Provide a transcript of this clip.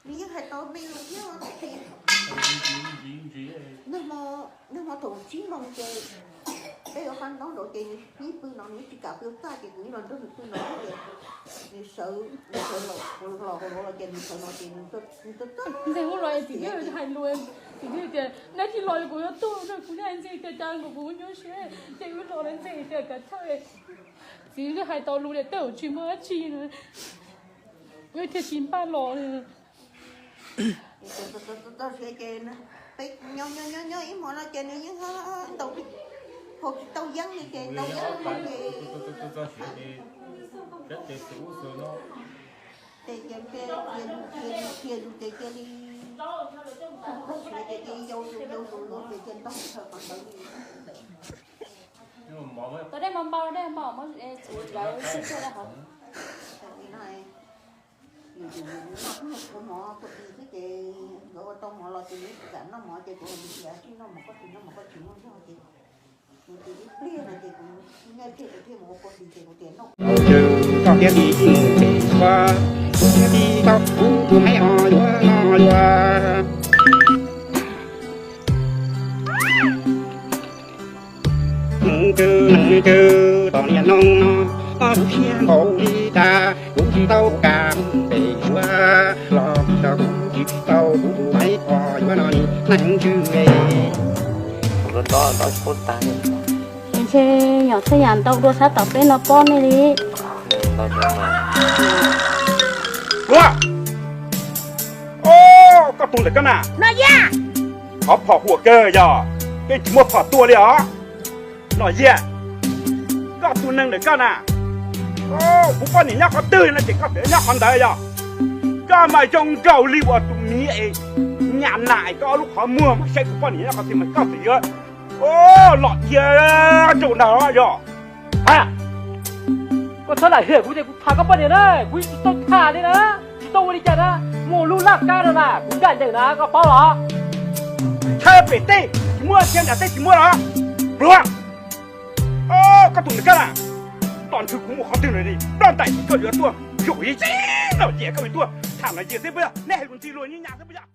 Nws yeej hais tau me lus thiab os, tab sis nag hmo, nag hmo thaum tsib moos ces peb ua qab ntaub nraud ces nws pib pw no nws tsis kam pw txaj ces kuv los nrog nws pw no ces nws sawv, nws sawv los, los hauv los ces nws sawv no ces nws txawm, nws txawm, nws txawm ua los es txiv hais lus, txiv tias neb tsis los kuv yuav tuag no, kuv yeej ntseeg tias cas nkaus kuv nyuaj siab ces wb los lawm ntseeg tias kav chawj. Txiv hais tau lus tias tej zaum tsis muaj dab tsi no, wb thiaj tsis npaj los li. Nyob nyob ib hmo no ces nws yeej ntaus, haus tsis tau yeeb li ces ntaus yeeb no ces, ces cia, cia lus ces cia li, ces cia yau yau yau yau ces cia ntaus chaw qhov ntawd li. Tau dej npau npau, dej npau, lawv sib txuag dej hauv. Nws tias nws noj hnub ua mov kua txiv xwb ces nkawd ua tau mov los ces nws tsis kam noj mov ces kuv hais tias sib noj mov koj tsis noj mov koj tsis muaj zog ces kuv tias ib pliag no ces kuv nyob ib pliag kuv thiaj mus ua kua txiv ces kuv tias noj. Koj thiab tij mus pem suav, kuv thiab tij tau kuv tus maiv ho yuav noj yuav. Mus kawg mus kawg tom niaj hnub no, ob tug siab npaum li cas kuv tsis tau kam mus pem suav los, kuv tsis tau kuv tus maiv ho yuav noj ni neeg ntswg me. Ntshe nyuam xwb yam ntau dua sab tom peb no pob nej li. Ua, o, koj tus ntawm koj na, Nom Yias, qhov phom huam kawg yog, yeej tsis muaj phom tua li os. Nom Yias, koj tus neeg ntawm koj na, kuv poj niam nyob qhov twg no ces koj tseem nyob qhov ntawd yog. Koj mas zoo nkaus li uas tus miv es nyam nam es koj ob lub qhov muag mas saib kuv poj niam nyob qhov twg mas koj tseem yuav, o, los dhia rau ntag yog. Ha, koj txhob lam hwm kuv tias kuv tham koj poj niam na, kuv tsis tau tham li na, tsis tau ua li cas na, mus lub laj kab no na kuv nkaj ncees na koj paub los. Chaw pem teb tsis muaj, chaw nram teb teb tsis muaj los. Pluav, o, koj tus ntawm koj na, tom nthwv kuv mus qhov twg na li ploj ntais koj yuav tuaj, zaum ib tsis los ces koj yuav tuaj tham Nom Yias xwb puas yog? Neb hais lus ntxhi luag nyuj nyas xwb puas yog?